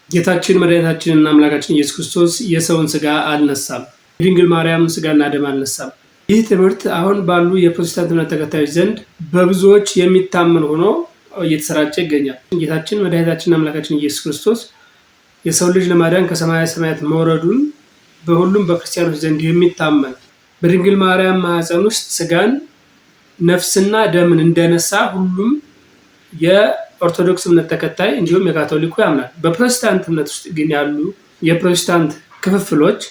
ጌታችን መድኃኒታችንና አምላካችን ኢየሱስ ክርስቶስ የሰውን ስጋ አልነሳም። የድንግል ማርያምን ስጋና ደም አልነሳም። ይህ ትምህርት አሁን ባሉ የፕሮቴስታንት እምነት ተከታዮች ዘንድ በብዙዎች የሚታመን ሆኖ እየተሰራጨ ይገኛል። ጌታችን መድኃኒታችንና አምላካችን ኢየሱስ ክርስቶስ የሰው ልጅ ለማዳን ከሰማየ ሰማያት መውረዱን በሁሉም በክርስቲያኖች ዘንድ የሚታመን፣ በድንግል ማርያም ማኅፀን ውስጥ ስጋን ነፍስና ደምን እንደነሳ ሁሉም የኦርቶዶክስ እምነት ተከታይ እንዲሁም የካቶሊኩ ያምናል። በፕሮቴስታንት እምነት ውስጥ ግን ያሉ የፕሮቴስታንት ክፍፍሎች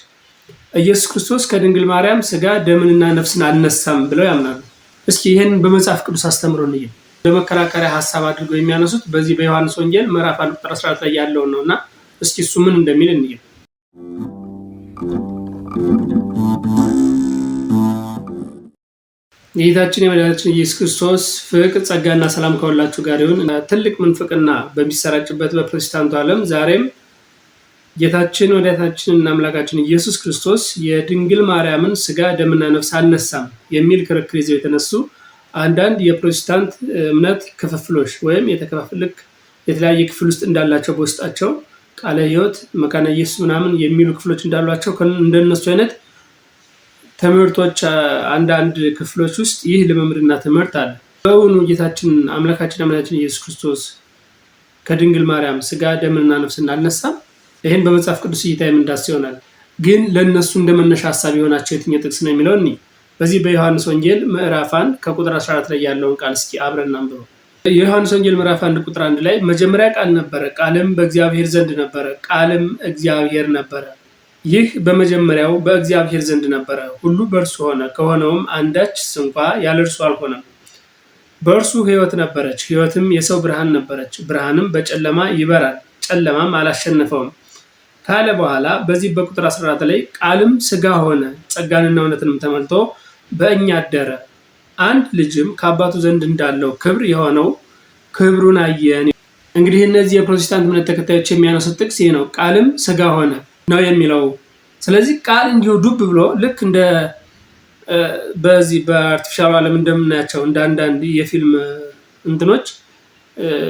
ኢየሱስ ክርስቶስ ከድንግል ማርያም ስጋ ደምንና ነፍስን አልነሳም ብለው ያምናሉ። እስኪ ይህን በመጽሐፍ ቅዱስ አስተምሮ እንየው። በመከራከሪያ ሀሳብ አድርገው የሚያነሱት በዚህ በዮሐንስ ወንጌል ምዕራፍ 1 ቁጥር 14 ላይ ያለውን ነው፣ እና እስኪ እሱ ምን እንደሚል እንየው። የጌታችን የመድኃኒታችን ኢየሱስ ክርስቶስ ፍቅር፣ ጸጋና ሰላም ከሁላችሁ ጋር ይሁን። ትልቅ ምንፍቅና በሚሰራጭበት በፕሮቴስታንቱ ዓለም ዛሬም ጌታችን መድኃኒታችንና አምላካችን ኢየሱስ ክርስቶስ የድንግል ማርያምን ስጋ ደምና ነፍስ አልነሳም የሚል ክርክር ይዘው የተነሱ አንዳንድ የፕሮቴስታንት እምነት ክፍፍሎች ወይም የተከፋፈለ ልክ የተለያየ ክፍል ውስጥ እንዳላቸው፣ በውስጣቸው ቃለ ሕይወት፣ መካነ ኢየሱስ ምናምን የሚሉ ክፍሎች እንዳሏቸው፣ እንደነሱ አይነት ትምህርቶች አንዳንድ ክፍሎች ውስጥ ይህ ልምምድና ትምህርት አለ። በእውኑ ጌታችን አምላካችን አምላካችን ኢየሱስ ክርስቶስ ከድንግል ማርያም ስጋ ደምንና ነፍስን አልነሳም? ይህን በመጽሐፍ ቅዱስ እይታ የምንዳስ ይሆናል። ግን ለእነሱ እንደ መነሻ ሀሳብ የሆናቸው የትኛው ጥቅስ ነው የሚለው እኒ በዚህ በዮሐንስ ወንጌል ምዕራፍ 1 ከቁጥር 14 ላይ ያለውን ቃል እስኪ አብረን እናንብበው። የዮሐንስ ወንጌል ምዕራፍ 1 ቁጥር 1 ላይ "መጀመሪያ ቃል ነበረ፣ ቃልም በእግዚአብሔር ዘንድ ነበረ፣ ቃልም እግዚአብሔር ነበረ። ይህ በመጀመሪያው በእግዚአብሔር ዘንድ ነበረ። ሁሉ በእርሱ ሆነ፣ ከሆነውም አንዳች ስንኳ ያለ እርሱ አልሆነም። በእርሱ ሕይወት ነበረች፣ ሕይወትም የሰው ብርሃን ነበረች። ብርሃንም በጨለማ ይበራል፣ ጨለማም አላሸነፈውም" ካለ በኋላ በዚህ በቁጥር 14 ላይ "ቃልም ስጋ ሆነ፣ ጸጋንና እውነትንም ተመልቶ በእኛ አደረ። አንድ ልጅም ከአባቱ ዘንድ እንዳለው ክብር የሆነው ክብሩን አየን።" እንግዲህ እነዚህ የፕሮቴስታንት እምነት ተከታዮች የሚያነሱት ጥቅስ ይህ ነው። ቃልም ስጋ ሆነ ነው የሚለው። ስለዚህ ቃል እንዲሁ ዱብ ብሎ ልክ እንደ በዚህ በ artificial ዓለም እንደምናያቸው እንደ አንዳንድ የፊልም እንትኖች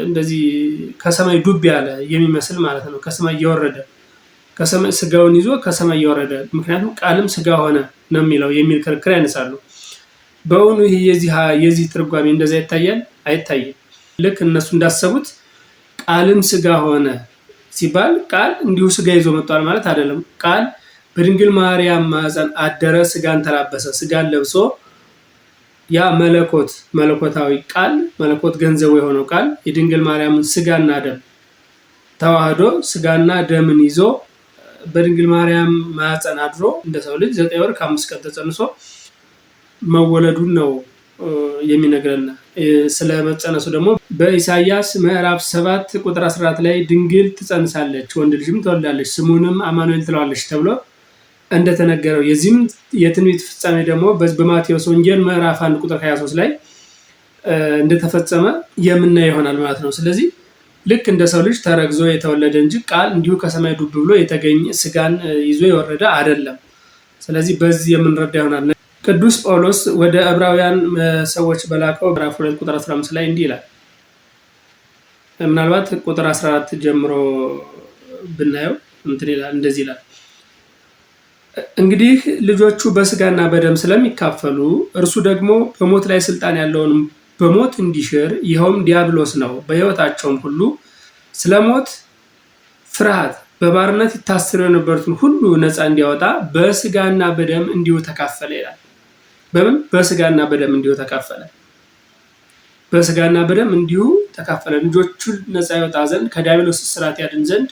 እንደዚህ ከሰማይ ዱብ ያለ የሚመስል ማለት ነው። ከሰማይ እየወረደ፣ ከሰማይ ስጋውን ይዞ ከሰማይ እየወረደ፣ ምክንያቱም ቃልም ስጋ ሆነ ነው የሚለው የሚል ክርክር ያነሳሉ። በእውኑ ይህ የዚህ ትርጓሜ እንደዛ ይታያል? አይታይም። ልክ እነሱ እንዳሰቡት ቃልም ስጋ ሆነ ሲባል ቃል እንዲሁ ስጋ ይዞ መጥቷል ማለት አይደለም። ቃል በድንግል ማርያም ማኅፀን አደረ፣ ስጋን ተላበሰ፣ ስጋን ለብሶ ያ መለኮት፣ መለኮታዊ ቃል፣ መለኮት ገንዘቡ የሆነው ቃል የድንግል ማርያምን ስጋና ደም ተዋህዶ፣ ስጋና ደምን ይዞ በድንግል ማርያም ማኅፀን አድሮ እንደ ሰው ልጅ 9 ወር ከ5 ቀን ተጸንሶ መወለዱን ነው የሚነግረን። ስለ መጸነሱ ደግሞ በኢሳይያስ ምዕራፍ 7 ቁጥር 14 ላይ "ድንግል ትጸንሳለች፣ ወንድ ልጅም ትወልዳለች፣ ስሙንም አማኑኤል ትለዋለች" ተብሎ እንደተነገረው፣ የዚህም የትንቢት ፍጻሜ ደግሞ በማቴዎስ ወንጌል ምዕራፍ 1 ቁጥር 23 ላይ እንደተፈጸመ የምናየው ይሆናል ማለት ነው። ስለዚህ ልክ እንደ ሰው ልጅ ተረግዞ የተወለደ እንጂ ቃል እንዲሁ ከሰማይ ዱብ ብሎ የተገኘ ስጋን ይዞ የወረደ አይደለም። ስለዚህ በዚህ የምንረዳ ይሆናል። ቅዱስ ጳውሎስ ወደ ዕብራውያን ሰዎች በላከው ምዕራፍ 2 ቁጥር 15 ላይ እንዲህ ይላል። ምናልባት ቁጥር 14 ጀምሮ ብናየው እንትን ይላል፣ እንደዚህ ይላል። "እንግዲህ ልጆቹ በስጋና በደም ስለሚካፈሉ እርሱ ደግሞ በሞት ላይ ስልጣን ያለውን በሞት እንዲሽር፣ ይኸውም ዲያብሎስ ነው። በሕይወታቸውም ሁሉ ስለ ሞት ፍርሃት በባርነት ይታሰሩ የነበሩትን ሁሉ ነፃ እንዲያወጣ በስጋና በደም እንዲሁ ተካፈለ" ይላል። በምን? በስጋና በደም እንዲሁ ተካፈለ። በስጋና በደም እንዲሁ ተካፈለ። ልጆቹን ነፃ ያወጣ ዘንድ፣ ከዲያብሎስ እስራት ያድን ዘንድ፣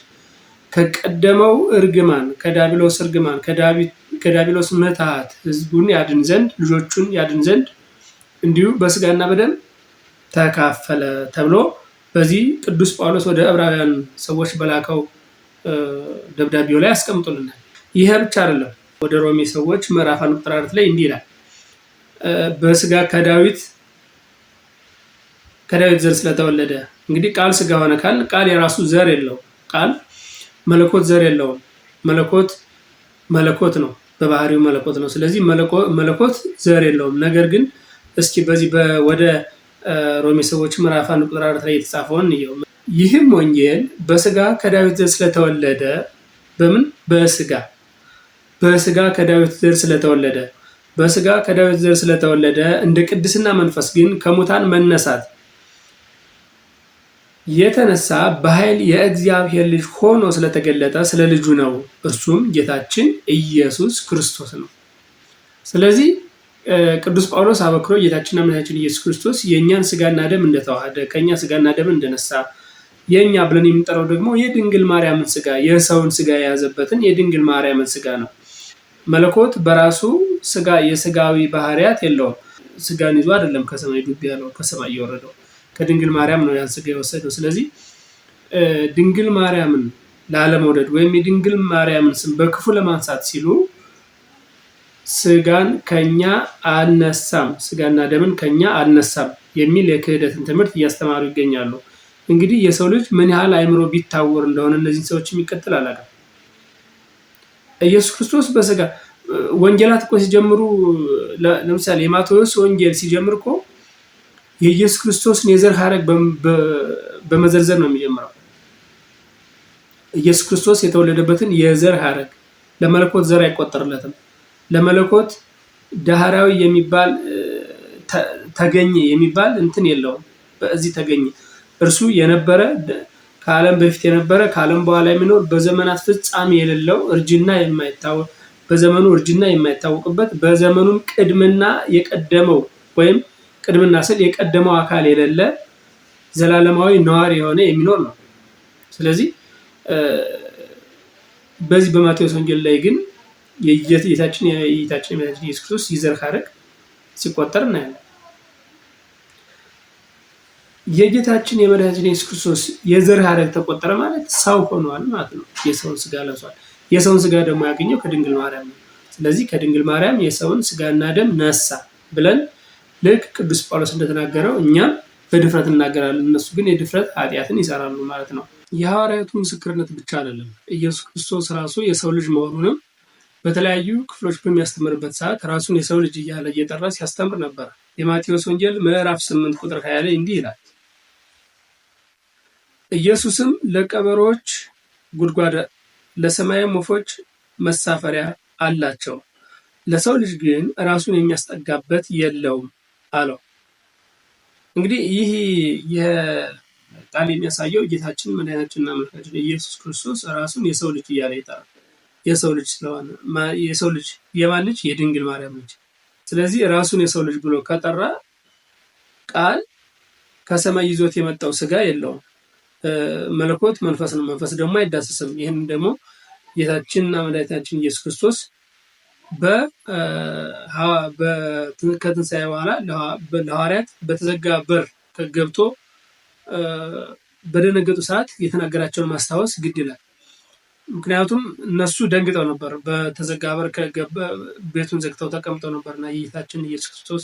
ከቀደመው እርግማን፣ ከዲያብሎስ እርግማን፣ ከዲያብሎስ ምትሃት ህዝቡን ያድን ዘንድ፣ ልጆቹን ያድን ዘንድ እንዲሁ በስጋና በደም ተካፈለ ተብሎ በዚህ ቅዱስ ጳውሎስ ወደ ዕብራውያን ሰዎች በላከው ደብዳቤው ላይ አስቀምጦልናል። ይሄ ብቻ አይደለም። ወደ ሮሜ ሰዎች ምዕራፍ 1 ቁጥር 4 ላይ እንዲህ ይላል። በስጋ ከዳዊት ዘር ስለተወለደ፣ እንግዲህ ቃል ስጋ ሆነ ካል ቃል የራሱ ዘር የለውም። ቃል መለኮት ዘር የለውም። መለኮት መለኮት ነው፣ በባህሪው መለኮት ነው። ስለዚህ መለኮት ዘር የለውም። ነገር ግን እስኪ በዚህ ወደ ሮሜ ሰዎች ምዕራፍ 1 ቁጥር 4 ላይ የተጻፈውን እንየው። ይህም ወንጌል በስጋ ከዳዊት ዘር ስለተወለደ በምን በስጋ በስጋ ከዳዊት ዘር ስለተወለደ በስጋ ከዳዊት ዘር ስለተወለደ እንደ ቅድስና መንፈስ ግን ከሙታን መነሳት የተነሳ በኃይል የእግዚአብሔር ልጅ ሆኖ ስለተገለጠ ስለ ልጁ ነው። እርሱም ጌታችን ኢየሱስ ክርስቶስ ነው። ስለዚህ ቅዱስ ጳውሎስ አበክሮ ጌታችንና መድኃኒታችን ኢየሱስ ክርስቶስ የእኛን ስጋና ደም እንደተዋሃደ ከእኛ ስጋና ደም እንደነሳ የእኛ ብለን የምንጠራው ደግሞ የድንግል ማርያምን ስጋ የሰውን ስጋ የያዘበትን የድንግል ማርያምን ስጋ ነው። መለኮት በራሱ ስጋ የስጋዊ ባህሪያት የለውም። ስጋን ይዞ አይደለም ከሰማይ ዱብ ያለው ከሰማይ የወረደው ከድንግል ማርያም ነው ያን ስጋ የወሰደው። ስለዚህ ድንግል ማርያምን ላለመውደድ ወይም የድንግል ማርያምን ስም በክፉ ለማንሳት ሲሉ ስጋን ከኛ አልነሳም፣ ስጋና ደምን ከኛ አልነሳም የሚል የክህደትን ትምህርት እያስተማሩ ይገኛሉ። እንግዲህ የሰው ልጅ ምን ያህል አእምሮ ቢታወር እንደሆነ እነዚህን ሰዎች የሚቀጥል አላውቅም። ኢየሱስ ክርስቶስ በስጋ ወንጌላት እኮ ሲጀምሩ ለምሳሌ የማቴዎስ ወንጌል ሲጀምር እኮ የኢየሱስ ክርስቶስን የዘር ሐረግ በመዘርዘር ነው የሚጀምረው። ኢየሱስ ክርስቶስ የተወለደበትን የዘር ሐረግ ለመለኮት ዘር አይቆጠርለትም። ለመለኮት ዳህራዊ የሚባል ተገኘ የሚባል እንትን የለውም። በዚህ ተገኘ እርሱ የነበረ ከዓለም በፊት የነበረ ከዓለም በኋላ የሚኖር በዘመናት ፍጻሜ የሌለው እርጅና የማይታወቅ በዘመኑ እርጅና የማይታወቅበት በዘመኑም ቅድምና የቀደመው ወይም ቅድምና ስል የቀደመው አካል የሌለ ዘላለማዊ ነዋሪ የሆነ የሚኖር ነው። ስለዚህ በዚህ በማቴዎስ ወንጌል ላይ ግን የጌታችን የጌታችን የመድኃኒታችን ኢየሱስ ክርስቶስ የዘር ሐረግ ሲቆጠር እናያለን። የጌታችን የመድኃኒታችን ኢየሱስ ክርስቶስ የዘር ሐረግ ተቆጠረ ማለት ሰው ሆኗል ማለት ነው። የሰውን ስጋ ለብሷል። የሰውን ስጋ ደግሞ ያገኘው ከድንግል ማርያም ነው። ስለዚህ ከድንግል ማርያም የሰውን ስጋና ደም ነሳ ብለን ልክ ቅዱስ ጳውሎስ እንደተናገረው እኛም በድፍረት እናገራለን። እነሱ ግን የድፍረት ኃጢአትን ይሰራሉ ማለት ነው። የሐዋርያቱ ምስክርነት ብቻ አይደለም፣ ኢየሱስ ክርስቶስ ራሱ የሰው ልጅ መሆኑንም በተለያዩ ክፍሎች በሚያስተምርበት ሰዓት ራሱን የሰው ልጅ እያለ እየጠራ ሲያስተምር ነበር። የማቴዎስ ወንጌል ምዕራፍ 8 ቁጥር 20 ላይ እንዲህ ይላል፣ ኢየሱስም ለቀበሮች ጉድጓድ ለሰማይም ወፎች መሳፈሪያ አላቸው፣ ለሰው ልጅ ግን ራሱን የሚያስጠጋበት የለውም አለው። እንግዲህ ይህ ቃል የሚያሳየው ጌታችን መድኃኒታችንና አምላካችን ኢየሱስ ክርስቶስ ራሱን የሰው ልጅ እያለ ይጠራል። የሰው ልጅ ስለሆነ የሰው ልጅ የማን ልጅ? የድንግል ማርያም ልጅ። ስለዚህ ራሱን የሰው ልጅ ብሎ ከጠራ ቃል ከሰማይ ይዞት የመጣው ስጋ የለውም። መለኮት መንፈስ ነው። መንፈስ ደግሞ አይዳሰስም። ይህን ደግሞ ጌታችንና መድኃኒታችን ኢየሱስ ክርስቶስ ከትንሣኤ በኋላ ለሐዋርያት በተዘጋ በር ገብቶ በደነገጡ ሰዓት የተናገራቸውን ማስታወስ ግድ ይላል። ምክንያቱም እነሱ ደንግጠው ነበር። በተዘጋ በር ቤቱን ዘግተው ተቀምጠው ነበር እና የጌታችን ኢየሱስ ክርስቶስ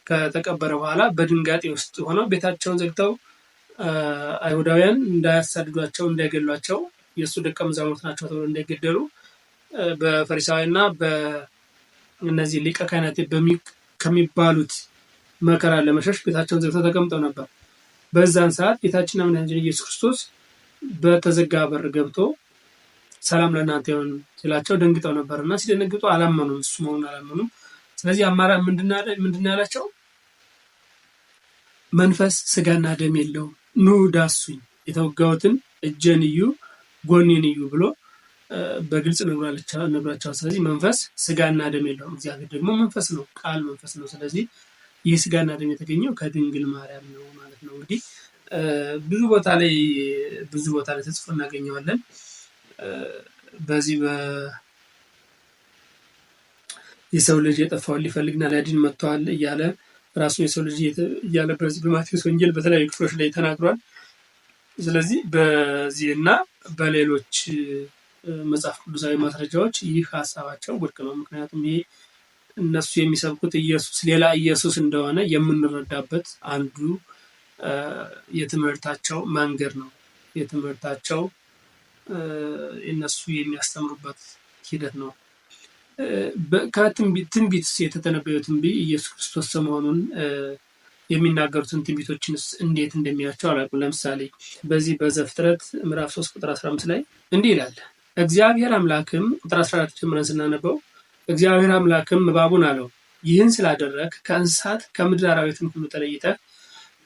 ከተቀበረ በኋላ በድንጋጤ ውስጥ ሆነው ቤታቸውን ዘግተው አይሁዳውያን እንዳያሳድዷቸው፣ እንዳይገሏቸው የእሱ ደቀ መዛሙርት ናቸው ተብሎ እንዳይገደሉ በፈሪሳውያንና በእነዚህ ሊቀ ካህናት ከሚባሉት መከራ ለመሸሽ ቤታቸውን ዘግተው ተቀምጠው ነበር። በዛን ሰዓት ጌታችንና መድኃኒታችን ኢየሱስ ክርስቶስ በተዘጋ በር ገብቶ ሰላም ለእናንተ ይሁን ሲላቸው ደንግጠው ነበር እና ሲደነግጡ አላመኑም፣ እሱ መሆኑን አላመኑም። ስለዚህ አማራ ምንድን ያላቸው? መንፈስ ስጋና ደም የለውም፣ ኑ ዳሱኝ፣ የተወጋሁትን እጄን እዩ፣ ጎኔን እዩ ብሎ በግልጽ ነግሯቸዋል። ስለዚህ መንፈስ ስጋና ደም የለውም፣ እግዚአብሔር ደግሞ መንፈስ ነው፣ ቃል መንፈስ ነው። ስለዚህ ይህ ስጋና ደም የተገኘው ከድንግል ማርያም ነው ማለት ነው። እንግዲህ ብዙ ቦታ ላይ ብዙ ቦታ ላይ ተጽፎ እናገኘዋለን። በዚህ የሰው ልጅ የጠፋውን ሊፈልግና ሊያድን መጥተዋል እያለ ራሱን የሰው ልጅ እያለ በዚህ በማቴዎስ ወንጌል በተለያዩ ክፍሎች ላይ ተናግሯል። ስለዚህ በዚህ እና በሌሎች መጽሐፍ ቅዱሳዊ ማስረጃዎች ይህ ሀሳባቸው ውድቅ ነው። ምክንያቱም ይሄ እነሱ የሚሰብኩት ኢየሱስ ሌላ ኢየሱስ እንደሆነ የምንረዳበት አንዱ የትምህርታቸው መንገድ ነው። የትምህርታቸው እነሱ የሚያስተምሩበት ሂደት ነው። ከትንቢት የተተነበየው ትንቢት ኢየሱስ ክርስቶስ መሆኑን የሚናገሩትን ትንቢቶችንስ እንዴት እንደሚያቸው አላውቅም። ለምሳሌ በዚህ በዘፍጥረት ምዕራፍ 3 ቁጥር 15 ላይ እንዲህ ይላል። እግዚአብሔር አምላክም ቁጥር 14 ጀምረን ስናነበው እግዚአብሔር አምላክም እባቡን አለው፣ ይህን ስላደረግ ከእንስሳት ከምድር አራዊትም ሁሉ ተለይተህ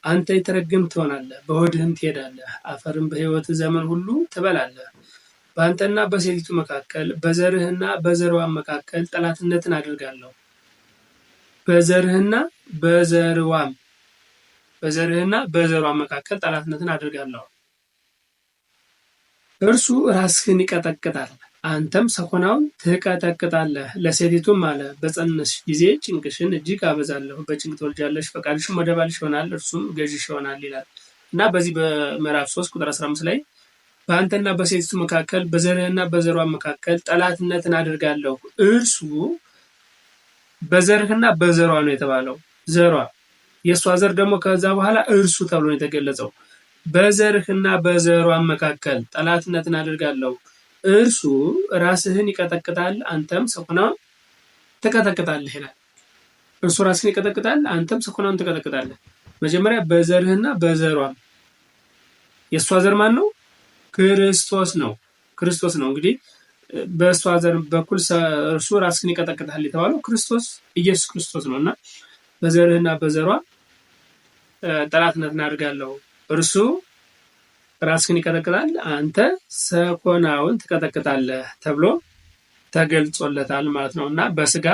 አንተ የተረገምህ ትሆናለህ፣ በሆድህም ትሄዳለህ፣ አፈርም በሕይወትህ ዘመን ሁሉ ትበላለህ። በአንተና በሴቲቱ መካከል በዘርህና በዘርዋም መካከል ጠላትነትን አድርጋለሁ። በዘርህና በዘርዋም በዘርህና በዘሯ መካከል ጠላትነትን አድርጋለሁ። እርሱ ራስህን ይቀጠቅጣል፣ አንተም ሰኮናውን ትቀጠቅጣለህ። ለሴቲቱም አለ፣ በፀነስሽ ጊዜ ጭንቅሽን እጅግ አበዛለሁ፣ በጭንቅ ትወልጃለሽ፣ ፈቃድሽም ወደ ባልሽ ይሆናል፣ እርሱም ገዥሽ ይሆናል ይላል እና በዚህ በምዕራፍ 3 ቁጥር 15 ላይ በአንተና በሴቲቱ መካከል በዘርህና በዘሯ መካከል ጠላትነትን አድርጋለሁ። እርሱ በዘርህና በዘሯ ነው የተባለው። ዘሯ የእሷ ዘር ደግሞ ከዛ በኋላ እርሱ ተብሎ ነው የተገለጸው። በዘርህና በዘሯ መካከል ጠላትነትን አድርጋለሁ። እርሱ ራስህን ይቀጠቅጣል፣ አንተም ሰኮናውን ትቀጠቅጣለህ ይላል። እርሱ ራስህን ይቀጠቅጣል፣ አንተም ሰኮናውን ትቀጠቅጣለህ። መጀመሪያ በዘርህና በዘሯም የእሷ ዘር ማን ነው? ክርስቶስ ነው። ክርስቶስ ነው። እንግዲህ በእሷ ዘር በኩል እርሱ ራስህን ይቀጠቅጣል የተባለው ክርስቶስ ኢየሱስ ክርስቶስ ነው እና በዘርህና በዘሯ ጠላትነትን አድርጋለሁ። እርሱ ራስህን ይቀጠቅጣል፣ አንተ ሰኮናውን ትቀጠቅጣለህ ተብሎ ተገልጾለታል ማለት ነው እና በስጋ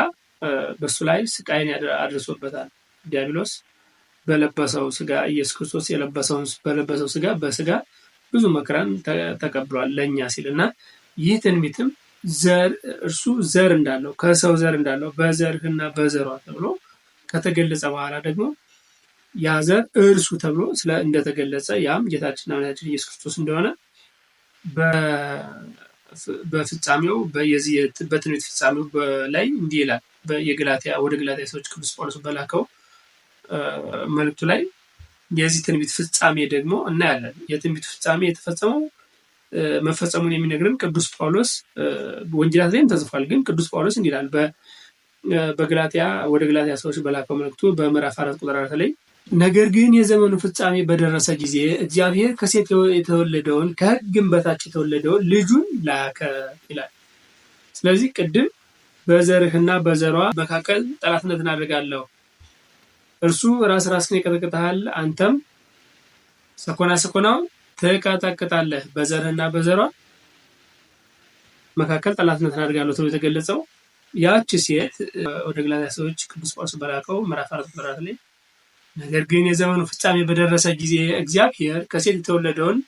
በእሱ ላይ ስቃይን አድርሶበታል። ዲያብሎስ በለበሰው ስጋ ኢየሱስ ክርስቶስ የለበሰውን በለበሰው ስጋ በስጋ ብዙ መከራን ተቀብሏል ለእኛ ሲል እና ይህ ትንቢትም ዘር እርሱ ዘር እንዳለው ከሰው ዘር እንዳለው በዘርህና በዘሯ ተብሎ ከተገለጸ በኋላ ደግሞ ያ ዘር እርሱ ተብሎ ስለ እንደተገለጸ ያም ጌታችንና መድኃኒታችን ኢየሱስ ክርስቶስ እንደሆነ በፍጻሜው የዚህ በትንቢት ፍጻሜው ላይ እንዲህ ይላል። የገላትያ ወደ ገላትያ ሰዎች ቅዱስ ጳውሎስ በላከው መልእክቱ ላይ የዚህ ትንቢት ፍጻሜ ደግሞ እናያለን። የትንቢቱ ፍጻሜ የተፈጸመው መፈጸሙን የሚነግርን ቅዱስ ጳውሎስ ወንጌላት ላይም ተጽፏል። ግን ቅዱስ ጳውሎስ እንዲህ ይላል በገላትያ ወደ ገላትያ ሰዎች በላከው መልእክቱ በምዕራፍ 4 ቁጥር 4 ላይ ነገር ግን የዘመኑ ፍጻሜ በደረሰ ጊዜ እግዚአብሔር ከሴት የተወለደውን ከሕግም በታች የተወለደውን ልጁን ላከ ይላል። ስለዚህ ቅድም በዘርህና በዘሯ መካከል ጠላትነትን አድርጋለሁ፣ እርሱ ራስ ራስህን ይቀጠቅጥሃል፣ አንተም ሰኮና ሰኮናውን ትቀጠቅጣለህ፣ በዘርህና በዘሯ መካከል ጠላትነትን አድርጋለሁ ተብሎ የተገለጸው ያቺ ሴት ወደ ገላትያ ሰዎች ቅዱስ ጳውሎስ በላከው ምዕራፍ 4 ቁጥር 4 ላይ ነገር ግን የዘመኑ ፍጻሜ በደረሰ ጊዜ እግዚአብሔር ከሴት የተወለደውን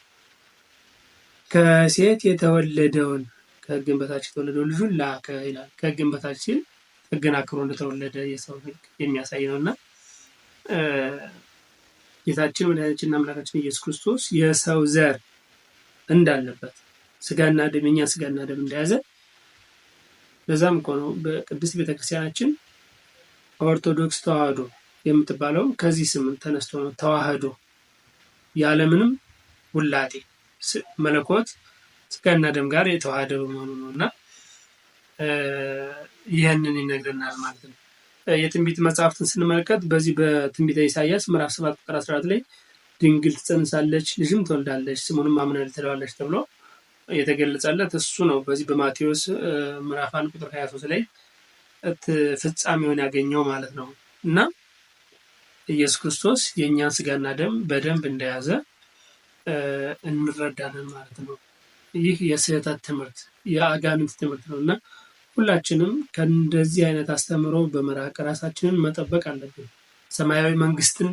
ከሕግም በታች የተወለደውን ልጁን ላከ ይላል። ከሕግም በታች ሲል ሕግን አክብሮ እንደተወለደ የሰው ሕግ የሚያሳይ ነውና ጌታችን መድኃኒታችንና አምላካችን ኢየሱስ ክርስቶስ የሰው ዘር እንዳለበት ስጋና ደም የኛ ስጋና ደም እንደያዘ ለዛም እኮ ነው በቅድስት ቤተክርስቲያናችን ኦርቶዶክስ ተዋህዶ የምትባለው ከዚህ ስም ተነስቶ ነው። ተዋህዶ ያለምንም ውላጤ መለኮት ስጋና ደም ጋር የተዋሃደ በመሆኑ ነው እና ይህንን ይነግረናል ማለት ነው። የትንቢት መጽሐፍትን ስንመለከት በዚህ በትንቢተ ኢሳይያስ ምዕራፍ 7 ቁጥር 14 ላይ ድንግል ትጸንሳለች፣ ልጅም ትወልዳለች፣ ስሙንም አማኑኤል ትለዋለች ተብሎ የተገለጸለት እሱ ነው። በዚህ በማቴዎስ ምዕራፍ 1 ቁጥር 23 ላይ ፍጻሜውን ያገኘው ማለት ነው እና ኢየሱስ ክርስቶስ የእኛን ስጋና ደም በደንብ እንደያዘ እንረዳለን ማለት ነው። ይህ የስህተት ትምህርት የአጋንንት ትምህርት ነው እና ሁላችንም ከእንደዚህ አይነት አስተምህሮ በመራቅ ራሳችንን መጠበቅ አለብን። ሰማያዊ መንግስትን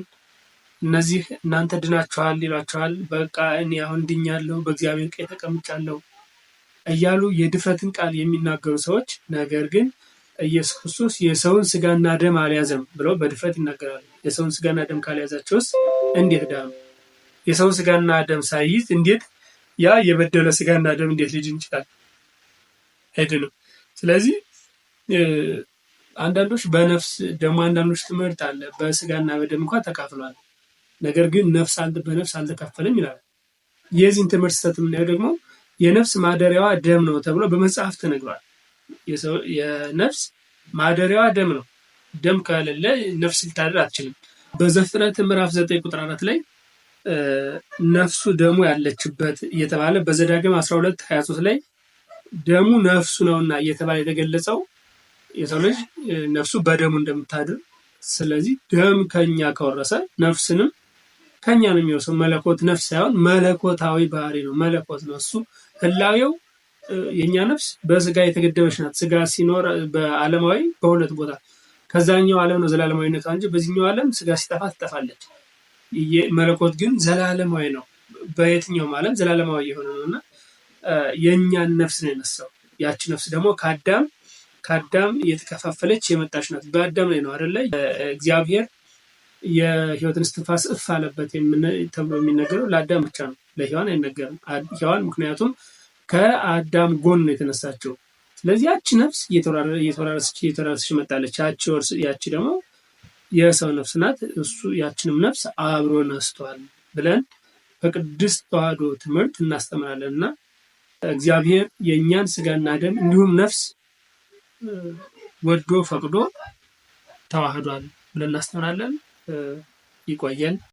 እነዚህ እናንተ ድናችኋል ይሏቸዋል። በቃ እኔ አሁን ድኛለሁ፣ በእግዚአብሔር ቀኝ ተቀምጫለሁ እያሉ የድፍረትን ቃል የሚናገሩ ሰዎች ነገር ግን ኢየሱስ ክርስቶስ የሰውን ስጋና ደም አልያዘም ብለው በድፍረት ይናገራሉ። የሰውን ስጋና ደም ካልያዛቸውስ እንዴት ዳኑ? የሰውን ስጋና ደም ሳይይዝ እንዴት ያ የበደለ ስጋና ደም እንዴት ሊድን ይችላል? አይድንም። ስለዚህ አንዳንዶች በነፍስ ደግሞ አንዳንዶች ትምህርት አለ በስጋና በደም እንኳን ተካፍሏል፣ ነገር ግን ነፍስ በነፍስ አልተካፈለም ይላል። የዚህን ትምህርት ስህተት የምናየው ደግሞ የነፍስ ማደሪያዋ ደም ነው ተብሎ በመጽሐፍ ተነግሯል። የነፍስ ማደሪያዋ ደም ነው። ደም ከሌለ ነፍስ ልታድር አትችልም። በዘፍጥረት ምዕራፍ 9 ቁጥር 4 ላይ ነፍሱ ደሙ ያለችበት እየተባለ፣ በዘዳግም 12 23 ላይ ደሙ ነፍሱ ነውና እየተባለ የተገለጸው የሰው ልጅ ነፍሱ በደሙ እንደምታድር፣ ስለዚህ ደም ከኛ ከወረሰ ነፍስንም ከኛ ነው የሚወርሰው። መለኮት ነፍስ ሳይሆን መለኮታዊ ባህሪ ነው። መለኮት ነው እሱ ህላዌው። የእኛ ነፍስ በስጋ የተገደበች ናት። ስጋ ሲኖር በዓለማዊ በሁለት ቦታ ከዛኛው ዓለም ነው ዘላለማዊነቷ እንጂ በዚህኛው ዓለም ስጋ ሲጠፋ ትጠፋለች። መለኮት ግን ዘላለማዊ ነው። በየትኛውም ዓለም ዘላለማዊ የሆነ ነው እና የእኛን ነፍስ ነው የነሳው። ያቺ ነፍስ ደግሞ ከአዳም የተከፋፈለች የመጣች ናት። በአዳም ላይ ነው አይደለ? እግዚአብሔር የህይወትን እስትንፋስ እፍ አለበት ተብሎ የሚነገረው ለአዳም ብቻ ነው፣ ለሔዋን አይነገርም። ሔዋን ምክንያቱም ከአዳም ጎን ነው የተነሳችው። ስለዚህ ያቺ ነፍስ እየተወራረሰች እየተወራረሰች መጣለች። ያቺ ደግሞ የሰው ነፍስ ናት። እሱ ያችንም ነፍስ አብሮ ነስቷል ብለን በቅድስት ተዋሕዶ ትምህርት እናስተምራለን እና እግዚአብሔር የእኛን ስጋና ደም እንዲሁም ነፍስ ወዶ ፈቅዶ ተዋህዷል ብለን እናስተምራለን። ይቆየን።